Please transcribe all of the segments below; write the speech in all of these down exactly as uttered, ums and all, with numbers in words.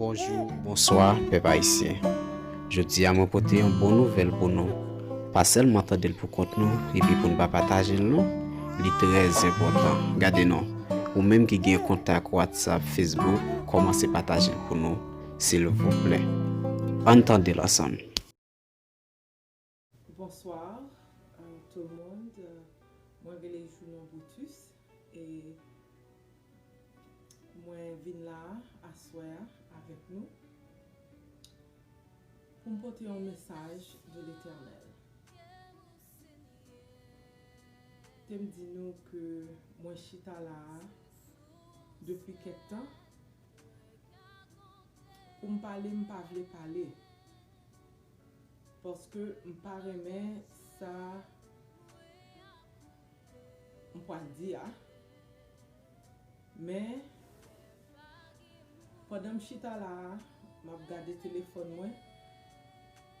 Bonjou, bonswa, pèp ayisyen. Jodi a, mwen pote yon bon nouvèl pou nou. Pa sèlman tande l pou kont nou, epi pou n pa pataje l non, li trè enpòtan. Gade non, ou menm ki gen kontak WhatsApp, Facebook, kòmanse pataje l pou nou, silvouplè. Ann tande l ansanm. Bonsoir, euh, tout le monde. Euh, Mwen rele Jounon Brutus e mwen vin la aswè a avèk nou pou m pote yon mesaj de Letènèl. Te m di nou ke mwen chita la a depi kèk tan. Pou m pale, m pa vle pale. Paske m pa renmen sa m pral di a. Men, pandan m chita la a, m ap gade telefòn mwen,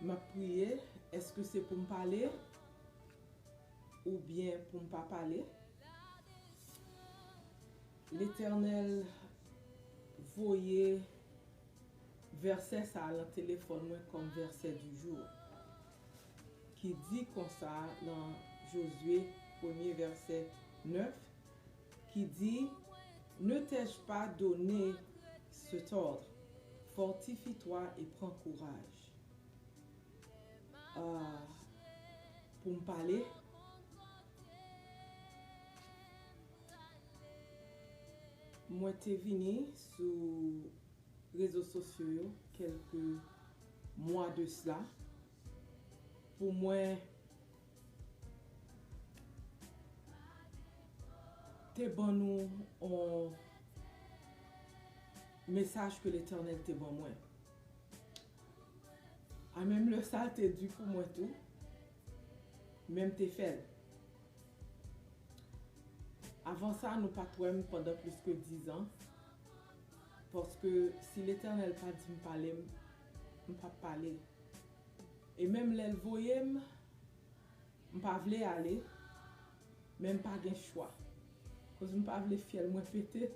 m ap priye, èske se pou m pale oubyen pou m pa pale? Letènèl voye vèsè sa a lan telefòn mwen kòm vèsè du jour, ki di konsa lan Jozye premye vèsè nèf, ki di, Ne t'ai-je pas donné cet ordre? Fortifie-toi et prends courage. Ah, pou m pale, mwen te vini sou rezo sosyo yo kèlke mwa de sla pou mwen te ban nou yon mesaj ke Letènèl te ban mwen. A menm lè sa l te di pou mwen tou, men m te fè l. Avan sa, nou pa t wè m pandan plis ke dizan, paske si Letènèl pa di m pale, m p ap pale. E menm lè l voye m, m pa vle ale, men m pa gen chwa. Koz m pa vle fyèl mwen pete,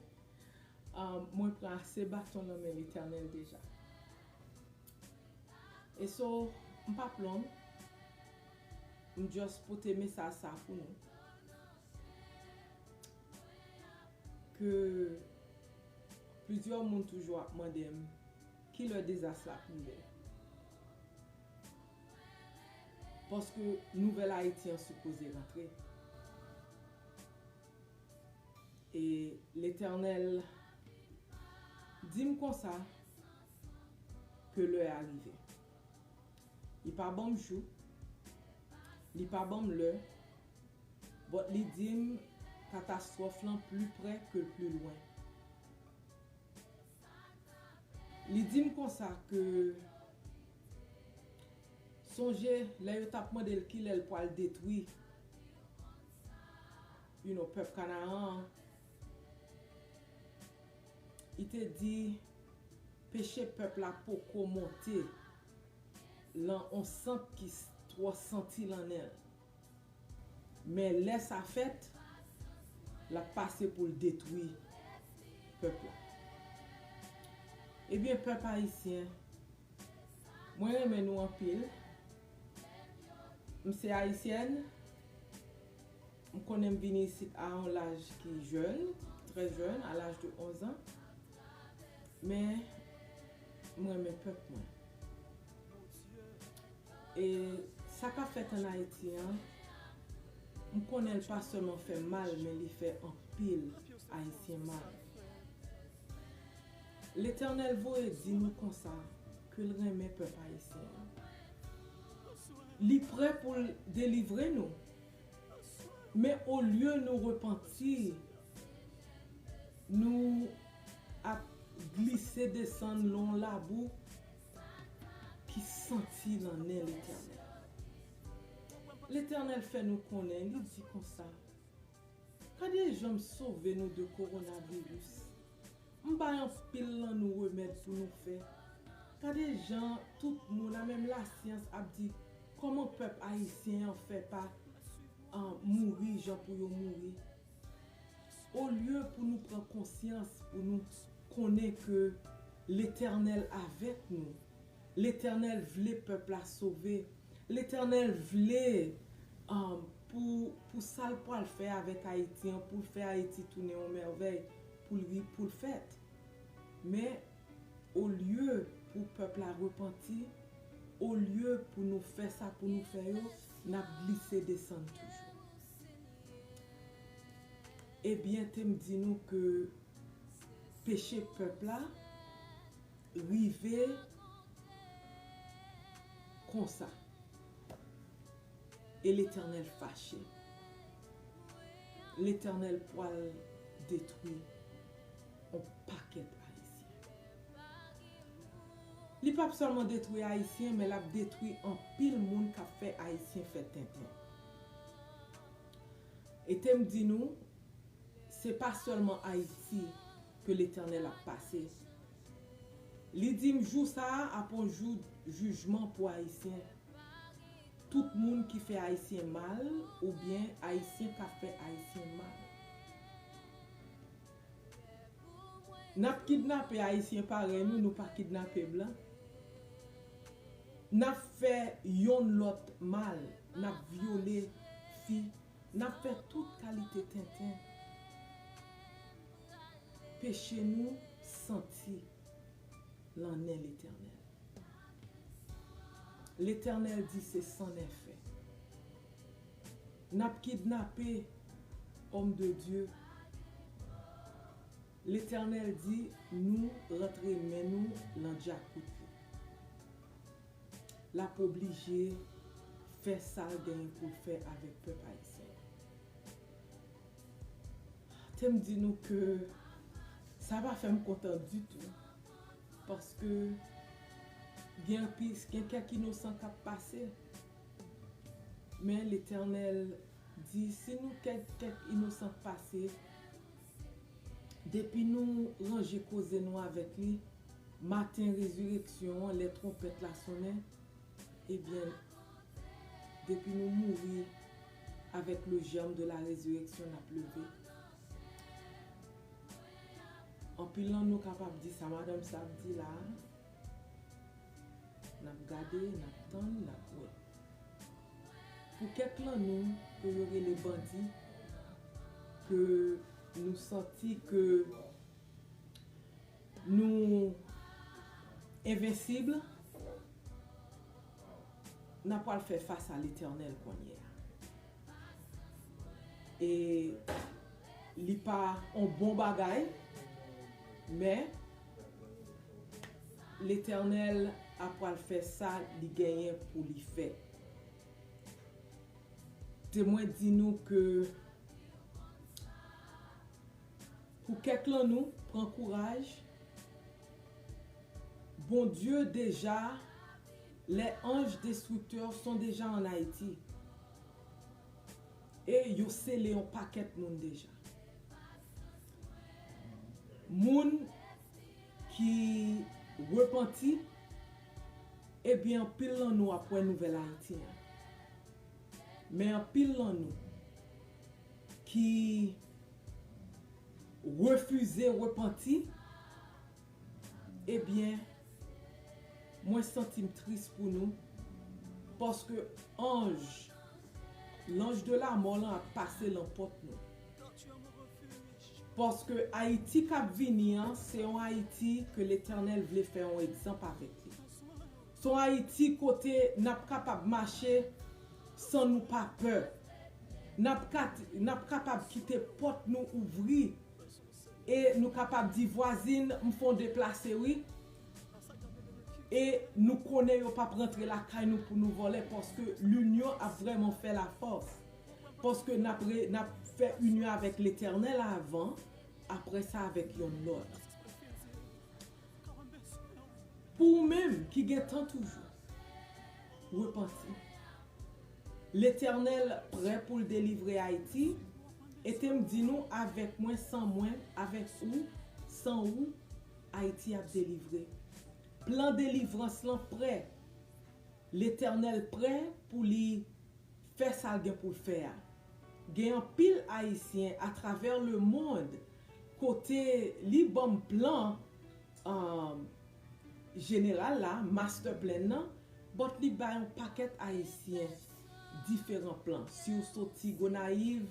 ah, mwen pran ase baton nan men Letènèl deja. E so, m p ap long, m just pote mesaj sa pou nou. Ke plizyè moun toujou ap mande m, kilè dezas la ap rive? Paske nouvèl Ayiti an sipoze rantre. E Letènèl di m konsa ke lè a rive. Li pa ban m jou, li pa ban m lè, but li di m katastwòf lan pli prè ke l pli lwen. Li di m konsa ke sonje lè yo t ap mande l kilè l pral detwi, you know, pèp Kanaran an, li te di peche pèp la poko monte lan on sant ki s- twò santi lan nen l. Men lè sa fèt, l ap pase pou l detwi pèp la. Ebyen, pèp ayisyen, mwen renmen nou anpil. M se ayisyèn. M konnen m vini isit a yon laj ki jèn, trè jèn, a laj de onz an. Men, m renmen pèp mwen. E sa k ap fèt ann Ayiti an, m konnen l pa sèlman fè m mal, men li fè anpil Ayisyen mal. Letènèl voye di nou konsa ke l renmen pèp ayisyen an. Li prè pou l delivre nou. Men olye nou repanti, nou ap glise desann lan labou ki santi nan nen Letènèl. Letènèl fè nou konnen, li di konsa, gade jan m sove nou de kowonaviris. M bay anpil lan nou remèd pou nou fè. Gade jan tout moun, a menm lasyans, ap di kòman pèp ayisyen an fè pa ah, mouri jan pou yo mouri. Olye pou nou pran konsyans, pou nou konnen ke Letènèl avèk nou. Letènèl vle pèp la sove. Letènèl vle, um, pou, pou sa l pral fè avèk Ayiti an, pou l fè Ayiti tounen yon mèvèy, pou l ri, pou l fèt. Men, olye pou pèp la repanti, olye pou nou fè sa pou nou fè yo, n ap glise desann toujou. Ebyen, te m di nou ke peche pèp la rive konsa. E Letènèl fache. Letènèl pral detwi yon pakèt Ayisyen. Li p ap sèlman detwi Ayisyen, men l ap detwi anpil moun k ap fè Ayisyen fè tenten. E te m di nou, se pa sèlman Ayiti ke Letènèl ap pase. Li di m jou sa a ap yon jou jijman pou Ayisyen. Tout moun ki fè Ayisyen mal, oubyen Ayisyen k ap fè Ayisyen mal. N ap kidnape Ayisyen parèy nou, nou pa kidnape blan. N ap fè yonn lòt mal, n ap vyole fi, n ap fè tout kalite tenten. Peche nou santi lan nen Letènèl. Letènèl di se san n fè. N ap kidnape òm de Dye. Letènèl di nou rantre men nou lan djakout li. L ap oblije fè sa l genyen pou l fè avèk pèp ayisyen. Te m di nou ke sa pa fè m kontan ditou, paske gen anpil, gen kèk inosan k ap pase. Men Letènèl di, si nou kèk, kèk inosan k pase, depi nou ranje koze nou avèk li, maten rezireksyon an, lè twonpèt la sonnen, ebyen, depi nou mouri, avec le germe de la résurrection, n ap leve. Anpil nan nou kapab di sa madanm sa ap di la a. N ap gade, n ap tann, n ap wè. Pou kèk lan nou, ke yo rele bandi, ke nou santi ke nou envensib, n ap pral fè fas a Letènèl kounye a. E li pa on bon bagay, men Letènèl ap pral fè sa li genyen pou li fè. Te mwen di nou ke pou kèk lan nou, pran kouraj. Bondye deja, les anges destructeurs sont déjà en Haïti. E yo sele yon pakèt moun deja. Moun ki repanti, ebyen, anpil lan nou ap wè nouvèl Ayiti an. Men anpil lan nou ki refize repanti, ebyen, mwen santi m tris pou nou, paske anj, l'ange de la mort lan ap pase lan pòt nou. Paske Ayiti k ap vini an, se yon Ayiti ke Letènèl vle fè yon egzanp avèk li. Se yon Ayiti kote n ap kapab mache san nou pa pè. N ap kat-, n ap kapab kite pòt nou ouvri. E nou kapab di, vwazin, m fè w deplase wi. E nou konnen yo p ap rantre lakay nou pou nou vòlè, paske linyon ap vrèman fè lafòs. Paske n ap re-, n ap fè inyon avèk Letènèl avan, apre sa avèk yonn lòt. Pou ou menm ki gen tan toujou, repanti. Letènèl prè pou l delivre Ayiti, e te m di nou, avèk mwen, san mwen, avèk ou, san ou, Ayiti ap delivre. Plan delivrans lan prè. Letènèl prè pou li fè sa l gen pou l fè a. Gen anpil Ayisyen atravè lemonn kote li ban m plan um, jeneral la, master plan nan, but li bay yon pakèt Ayisyen diferan plan. Si w soti Gonayiv,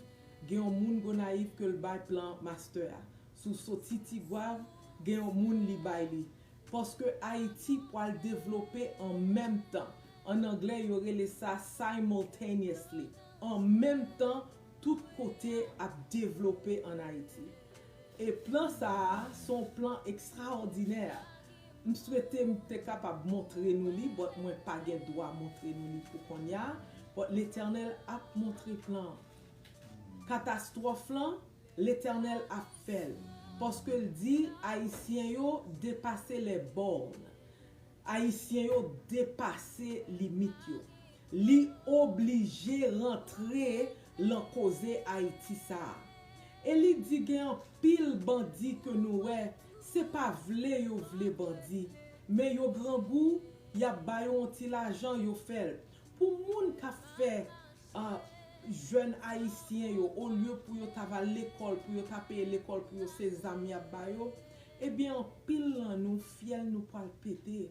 gen yon moun Gonayiv ke l bay plan master a. Si w soti Tigwav, gen yon moun li bay li. Paske Ayiti pral devlope an menm tan. An anglè, yo rele sa simultaneously. An menm tan, tout kote ap devlope an Ayiti. E plan sa a, se yon plan ekstraòdinè. M swete m te kapab montre nou li, but mwen pa gen dwa montre nou li pou kounye a. But Letènèl ap montre plan an. Katastwòf lan, Letènèl ap fè l. Paske l di Ayisyen yo depase les bornes. Ayisyen yo depase limit yo. Li oblije rantre lan koze Ayiti sa a. E li di gen anpil bandi ke nou wè, se pa vle yo vle bandi. Men yo grangou, y ap ba yo yon ti lajan, yo fè l. Pou moun k ap fè, ah, jèn ayisyen yo, olye pou yo ta va lekòl, pou yo ta peye lekòl pou yo, se zam y ap ba yo, ebyen, anpil lan nou, fyèl nou pral pete.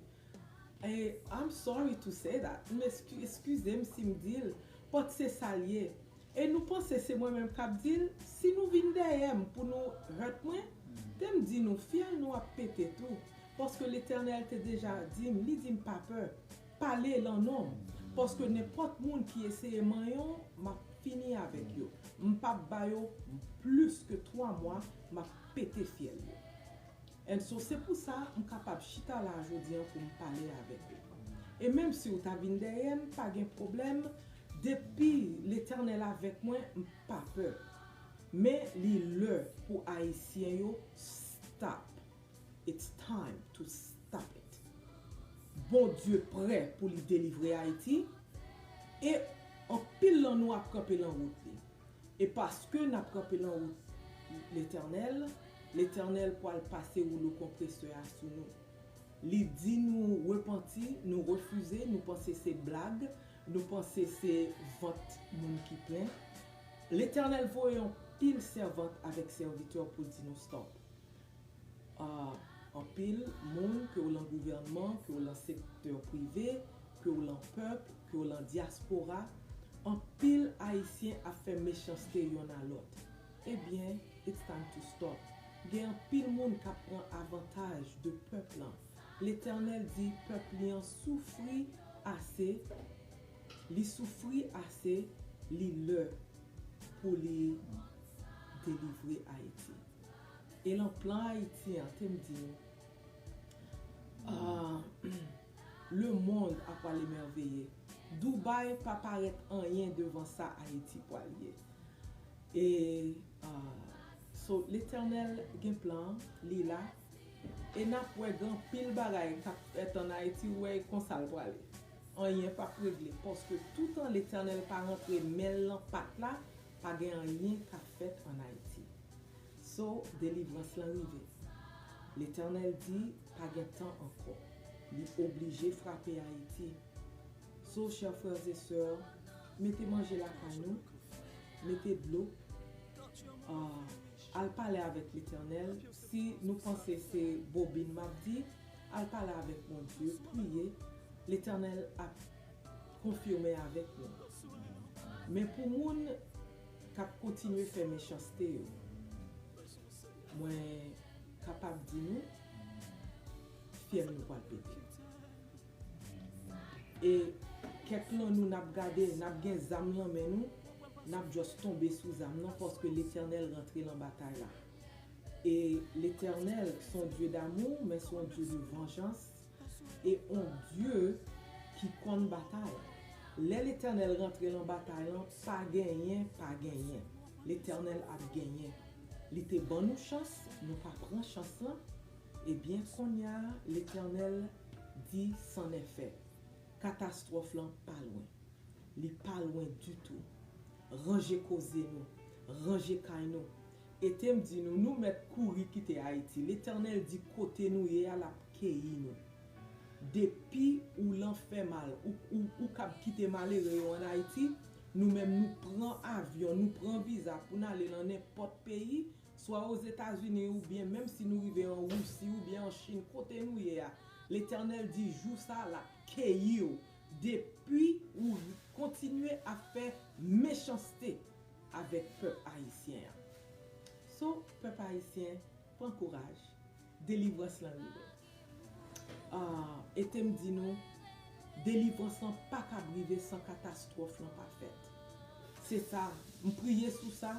E, I'm sorry to say that. M eski-, eskize m si m di l, but se sa l ye. E nou panse se mwen menm k ap di l? Si nou vin dèyè m pou nou hurt mwen, te m di nou, fyèl nou ap pete tou. Paske Letènèl te deja di m, li di m pa pè. Pale lan non m. Paske nenpòt moun ki eseye manyen w, m ap fini avèk yo. M p ap ba yo plis ke twa mwa, m ap pete fyèl yo. And so, se pou sa m kapab chita la jodi an pou m pale avèk ou. E menm si w ta vin dèyè m, pa gen pwoblèm. Depi Letènèl avèk mwen, m pa pè. Men li lè pou Ayisyen yo stop. It's time to stop it. Bondye prè pou li delivre Ayiti. E anpil lan nou ap kanpe lan wout li. E paske n ap kanpe lan wout Letènèl, Letènèl pral pase woulo konpresè a sou nou. Li di nou repanti, nou refize, nou panse se blag, nou panse se vant moun ki plen. Letènèl voye yon pil sèvant avèk sèvitè pou l di nou stop. Ah, anpil moun, ke w lan gouvènman, ke w lan sektè prive, ke w lan pèp, ke w lan dyaspora, anpil Ayisyen ap fè mechanste yonn a lòt. Ebyen, it's time to stop. Gen anpil moun k ap pran avantaj de pèp lan. Letènèl di pèp li an soufri ase, li soufri ase, li lè pou li delivre Ayiti. E lan plan Ayiti an, te m di nou, ah, le monde a pral emèveye. Dubaï pa parèt anyen devan sa Ayiti pral ye. E, ah, so, Letènèl gen plan, li la. E n ap wè gen anpil bagay k ap fèt ann Ayiti, ou wè e konsa l prale. Anyen p ap regle, paske toutan Letènèl pa rantre men l lan pat la, pa gen anyen k ap fèt ann Ayiti. So, delivrans lan rive. Letènèl di, pa gen tan ankò. Li oblije frape Ayiti. So, chè frè e sè, mete manje lakay nou, mete dlo, ah, al pale avèk Letènèl. Si nou panse se bobin m ap di, al pale avèk Bondye, priye. Letènèl ap konfime avèk nou. Men pou moun k ap kontinye fè mechanste yo, mwen kapab di nou, fyèl nou pral pete. E kèk lan nou n ap gade, n ap gen zam lan men nou, n ap just tonbe sou zam lan, paske Letènèl rantre lan batay la. E Letènèl se yon Dye damou, men se yon Dye de vanjans, e yon Dye ki konn batay. Lè Letènèl rantre lan batay lan, pa genyen, pa genyen. Letènèl ap genyen. Li te ban nou chans, nou pa pran chans lan. Ebyen, kounye a, Letènèl di, c'en est fait. Katastwòf lan pa lwen. Li pa lwen ditou. Ranje koze nou. Ranje kay nou. E te m di nou, nou mèt kouri kite Ayiti. Letènèl di kote nou ye a, l ap keyi nou. Depi ou lan fè mal, ou, ou, ou kab kite malere yo ann Ayiti, nou menm nou pran avyon, nou pran viza pou n ale lan nenpòt peyi, swa Ozetazini oubyen menm si nou rive an Wousi oubyen an Chin, kote nou ye a, Letènèl di jou sa a l ap keyi w depi ou kontinye ap fè mechanste avèk pèp ayisyen an. So, pèp ayisyen, pran kouraj, delivrans lan rive. Ah, e te m di nou, delivrans lan pa kab rive san katastwòf lan pa fèt. Se sa, m priye sou sa,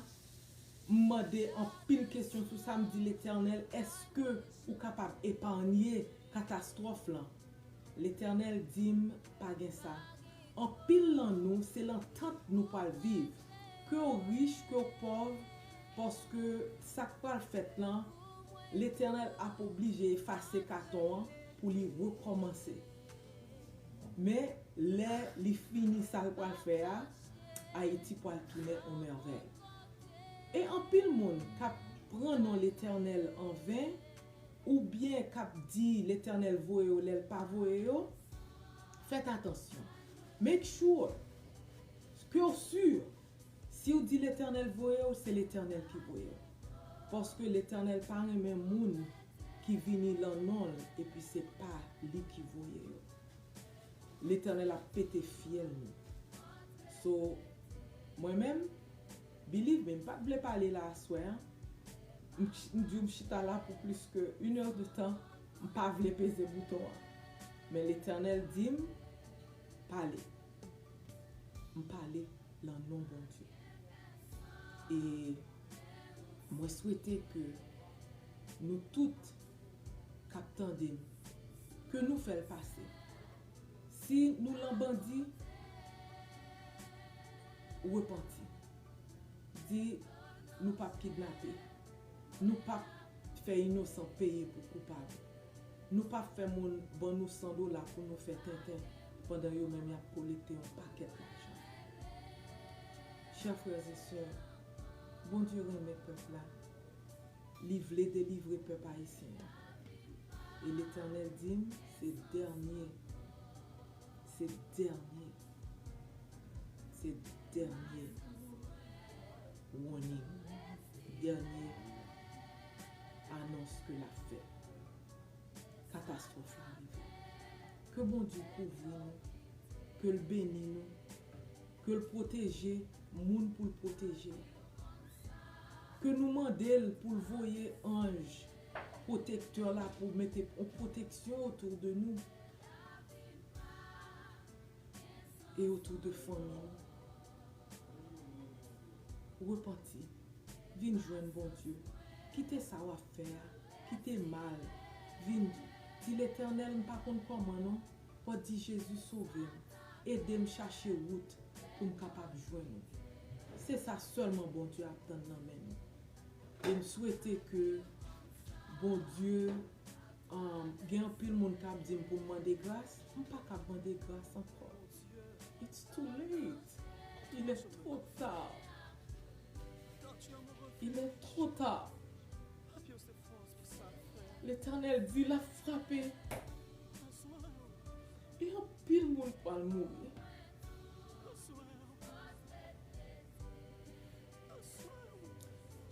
m mande anpil kesyon sou sa, m di, Letènèl, èske ou kapab epanye katastwòf lan? Letènèl di m, pa gen sa. Anpil lan nou, se lan tant nou pral viv. Ke w rich, ke w pòv, paske sa k pral fèt lan, Letènèl ap oblije efase katon an pou li rekòmanse. Men, lè li fini sa l pral fè a, Ayiti pral tounen on mèvèy. E anpil moun k ap pran non Letènèl an ven, oubyen k ap di Letènèl voye yo lè l pa voye yo, fèt atansyon. Make sure ke w si, si w di Letènèl voye w, se Letènèl ki voye w. Paske Letènèl pa renmen moun ki vini lan non l epi se pa li ki voye yo. Letènèl ap pete fyèl nou. So, mwen menm, believe me, m pa t vle pale la aswè a. M ch- m di w m chita la pou plis ke inè de tan, m pa vle peze bouton an. Men Letènèl di m, pale. M pale lan non Bondye. E mwen swete ke nou tout k ap tande m, ke nou fè l pase. Si nou lan bandi, repanti. Di nou p ap kidnape. Nou p ap fè inosan peye pou koupab. Nou p ap fè moun ban nou san dola pou nou fè tenten, pandan yo menm y ap kolekte yon pakèt lajan. Chè frè e sè, Bondye renmen pèp la. Li vle delivre pèp ayisyen an. E Letènèl di m, se dènye, se dènye, se dènye warning, dènye anons ke l ap fè. Katastwòf la rive. Ke Bondye kouvri nou, ke l beni nou, ke l pwoteje moun pou l pwoteje. Ke nou mande l pou l voye anj pwotektè la pou mete yon pwoteksyon otou de nou e otou de fanmi nou. Repanti. Vin jwenn Bondye. Kite sa w ap fè a. Kite mal. Vin di, Letènèl, m pa konn kòman non. W ap di, Jezi, sove m. Ede m chache wout pou m kapab jwenn ou. Se sa sèlman Bondye ap tann nan men nou. E m swete ke Bondye, um, gen anpil moun k ap di m pou m mande gras. M pa kab mande gras ankò. It's too late. Il est trop tard. Il est trop tard. Letènèl di l ap frape. E anpil moun pral mouri.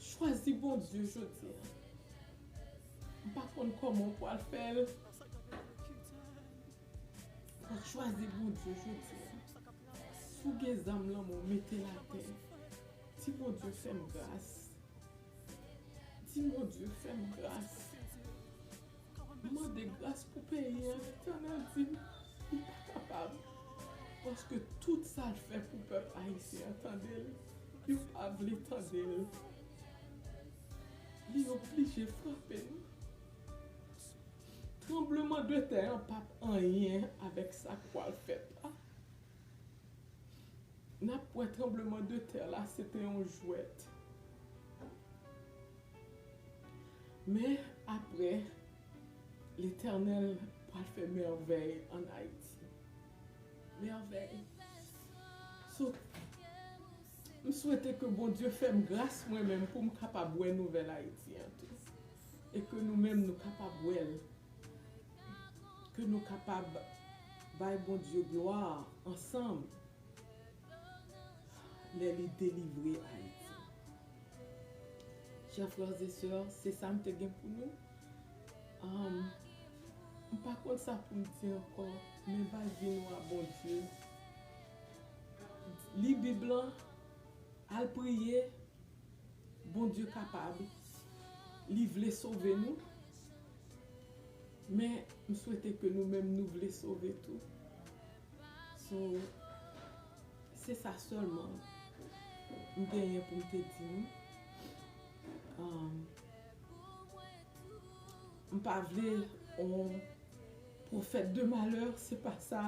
Chwazi Bondye jodi a. M pa konn kòman w pral fè l. Fò w chwazi Bondye jodi a. Si w gen zam lan men w, mete l atè. Di Bondye fè m gras. Di Bondye fè m gras. Mande gras pou peyi an. Letènèl di m li pa kapab. Paske tout sa l fè pou pèp ayisyen an tande l, yo pa vle tande l. Li oblije frape nou. Tranbleman de tè an p ap anyen avèk sa k pral fèt la. N ap wè tranbleman de tè la se te yon jwèt. Men apre, Letènèl pral fè mèvèy ann Ayiti. Mèvèy. So, m swete ke Bondye fè m gras mwen menm pou m kapab wè nouvèl Ayiti an tou. E ke nou menm nou kapab wè l. Ke nou kapab bay Bondye glwa ansanm lè li delivre Ayiti. Chers frères et sœurs, se sa m te gen pou nou. Um, m pa konn sa pou m di ankò, men bay vi nou a Bondye. Li Bib lan, al priye, Bondye kapab, li vle sove nou. Men m swete ke nou menm nou vle sove tou. So, se sa sèlman m genyen pou m te di nou. Um, m pa vle on pwofèt de malè, se pa sa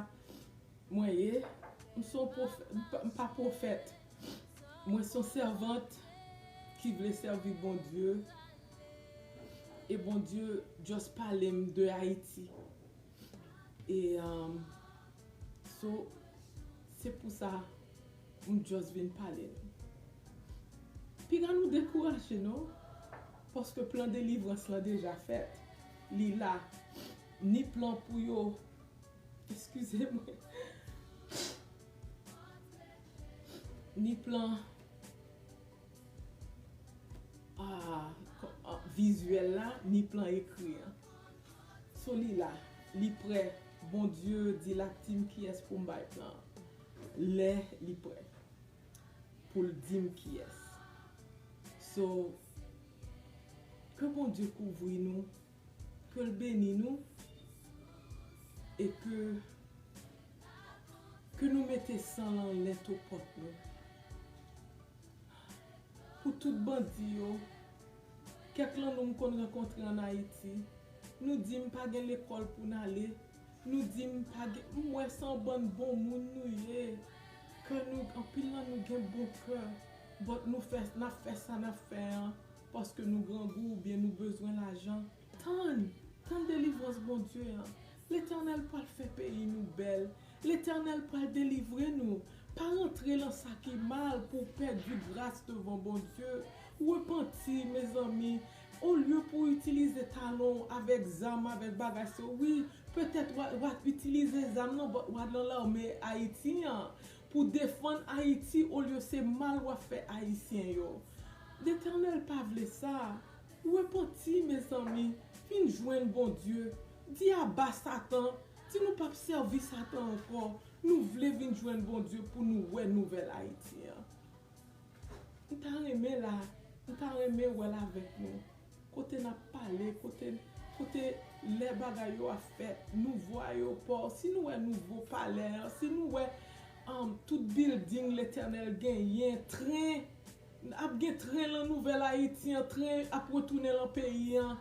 mwen ye. M se on pwofè-, m pa, m pa pwofèt. Mwen se on sèvant ki vle sèvi Bondye. E Bondye just pale m de Ayiti. E, um, so, se pou sa m just vin pale nou. Piga nou dekouraje non, paske plan delivrans lan deja fèt. Li la. Ni plan pou yo, eskize mwen. Ni plan, ah, kò-, ah, vizyèl la, ni plan ekri an. So li la, li prè. Bondye di l ap di m kiyès pou m bay plan an. Lè li prè pou l di m kiyès. So, ke Bondye kouvri nou, ke l beni nou, e ke, ke nou mete san lan lentopòt nou. Pou tout bandi yo, kèk lan nou m konn rankontre ann Ayiti, nou di m pa gen lekòl pou n ale, nou di m pa gen, m wè se yon bann bon moun nou ye, kè nou, anpil nan nou gen bon kè, but nou fè, n ap fè sa n ap fè an, paske nou grangou oubyen nou bezwen lajan. Tann, tann delivrans Bondye an. Letènèl pral fè peyi nou bèl. Letènèl pral delivre nou. Pa rantre lan sa ki mal pou w pèdi gras devan Bondye. Repanti, mezanmi. Olye pou w itilize talon w avèk zam, avèk bagay, se wi, petèt w a, w a itilize zam nan, but w a nan lame Ayiti an pou defann Ayiti, olye se mal w ap fè Ayisyen yo. Letènèl pa vle sa. Repanti, mezanmi, vin jwenn Bondye. Di aba Satan, di nou p ap sèvi Satan ankò. Nou vle vin jwenn Bondye pou nou wè nouvèl Ayiti an. M ta renmen la, m ta renmen wè l avèk nou. Kote n ap pale, kote, kote lè bagay yo ap fèt, nouvo ayewopò, si nou wè nouvo palè an, si nou wè, um, tout bilding Letènèl genyen, tren, ap gen tren lan Nouvèl Ayiti an, tren ap retounen lan peyi an,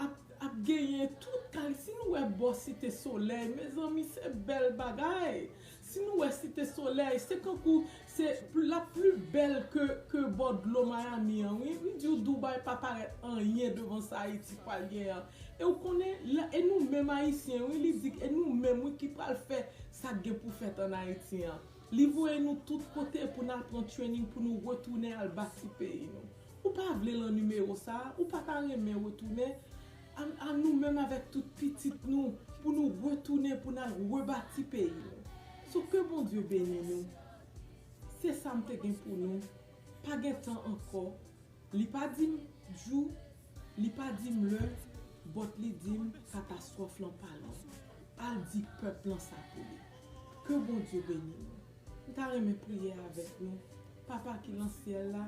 ap, ap genyen tout kal-, si nou wè bò Site Solèy, mezanmi, se bèl bagay. Si nou wè Site Solèy, se kankou se pl-, la pli bèl ke, ke bò dlo Miami an, wi. M di w, Dubai pa parèt anyen devan sa Ayiti pral gen an. E w konnen, la, e nou menm Ayisyen, wi, li di, e nou menm, wi, ki pral fè sa k gen pou fèt ann Ayiti an. Li voye nou tout kote pou n al pran training, pou nou retounen al bati peyi nou. Ou pa vle lan nimewo sa a, ou pa ta renmen retounen, a, a nou menm avèk tout pitit nou, pou nou retounen, pou n al rebati peyi nou. So, ke Bondye beni nou. Se sa m te gen pou nou. Pa gen tan ankò. Li pa di m jou, li pa di m lè, but li di m katastwòf lan pa lwen. Al di pèp lan sa pou li. Ke Bondye beni nou. M ta renmen priye avèk nou. Papa ki lan syèl la,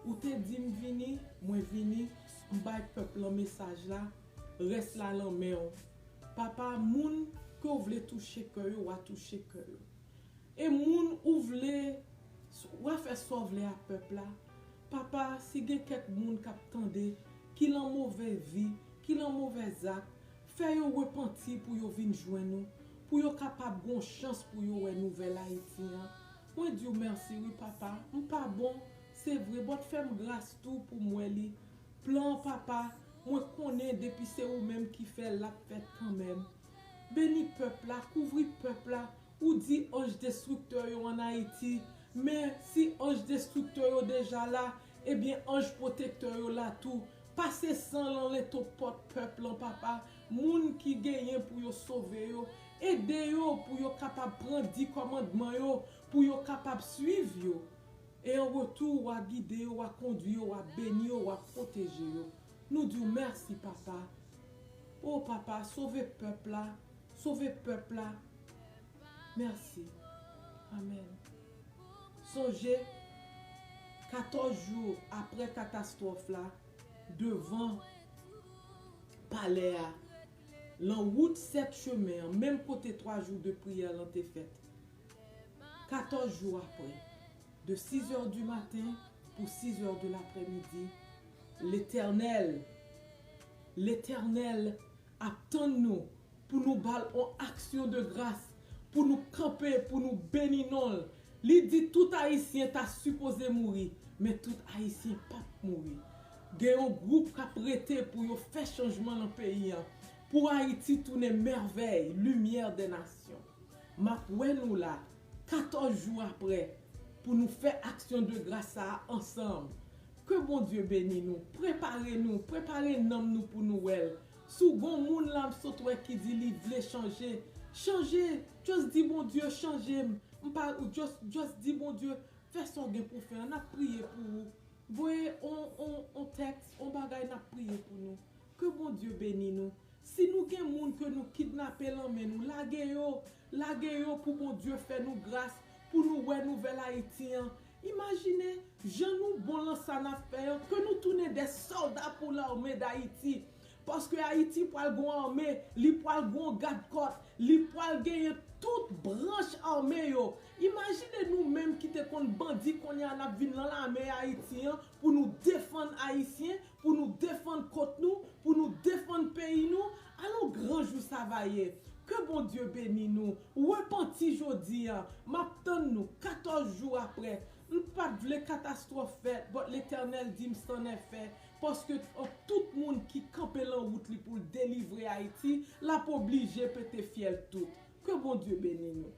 ou te di m vini, mwen vini, m bay pèp lan mesaj la, rès la lan men w. Papa, moun ke w vle touche kè yo, w a touche kè yo. E moun ou vle, w a fè sa w vle a pèp la. Papa, si gen kèk moun k ap tande, ki lan move vi, ki lan move zak, fè yo repanti pou yo vin jwenn ou, pou yo kapab gon chans pou yo wè nouvèl Ayiti an. Mwen di w mèsi wi, papa. M pa bon, se vre, but fè m gras tou pou m wè li. Plan an, papa, mwen konnen depi se ou menm ki fè l, l ap fèt kanmenm. Beni pèp la, kouvri pèp la. Ou di anj destriktè yo ann Ayiti, men si anj destriktè yo deja la, ebyen anj pwotektè yo la tou. Pase san lan lentopòt pèp lan, papa. Moun ki genyen pou yo sove yo, ede yo pou yo kapab pran di kòmandman yo, pou yo kapab swiv yo. E an retou, w a gide yo, w a kondwi yo, w a beni yo, w a pwoteje yo. Nou di w mèsi, Papa. O Papa, sove pèp la, sove pèp la. Mèsi. Amèn. Sonje, katòz jou apre katastwòf la, devan palè a, lan wout sèt chemen an, menm kote twa jou de priyè lan te fèt. Katòz jou apre, de sizè di maten pou sizè de laprèmidi, Letènèl, Letènèl ap tann nou pou nou ba l on aksyon de gras, pou nou kanpe, pou nou beni non l. Li di tout Ayisyen ta sipoze mouri, men tout Ayisyen p ap mouri. Gen yon gwoup k ap rete pou yo fè chanjman nan peyi an, pou Ayiti tounen mèvèy, limyè dè nasyon. M ap wè nou la, katòz jou apre, pou nou fè aksyon de gras sa a ansanm. Ke Bondye beni nou. Prepare nou, prepare nanm nou pou nou wè l. Si w gon moun la m sot wè ki di li vle chanje, chanje. Just di Bondye chanje m. M pa, just, just di Bondye, fè sa w gen pou fè an. N ap priye pou ou. Voye on, on, on tèks, on bagay, n ap priye pou nou. Ke Bondye beni nou. Si nou gen moun ke nou kidnape lan men nou, lage yo. Lage yo pou Bondye fè nou gras, pou nou wè nouvèl Ayiti an. Imajine jan nou bon lan sa n ap fè an, ke nou tounen de sòlda pou lame d Ayiti. Paske Ayiti pral gon ame, li pral gon gadkòt, li pral genyen tout branch ame yo. Imajine nou menm ki te konn bandi, kounye a n ap vin lan lame Ayiti an pou nou defann Ayisyen, pou nou defann kont nou, pou nou defann peyi nou. Alon gran jou sa va ye. Ke Bondye beni nou. Repanti jodi a. M ap tann nou katòz jou apre. M pa t vle katastwòf fèt, but Letènèl di m c'en est fait. Paske tout moun ki kanpe lan wout li pou l delivre Ayiti, l ap oblije pete fyèl tout. Ke Bondye beni nou.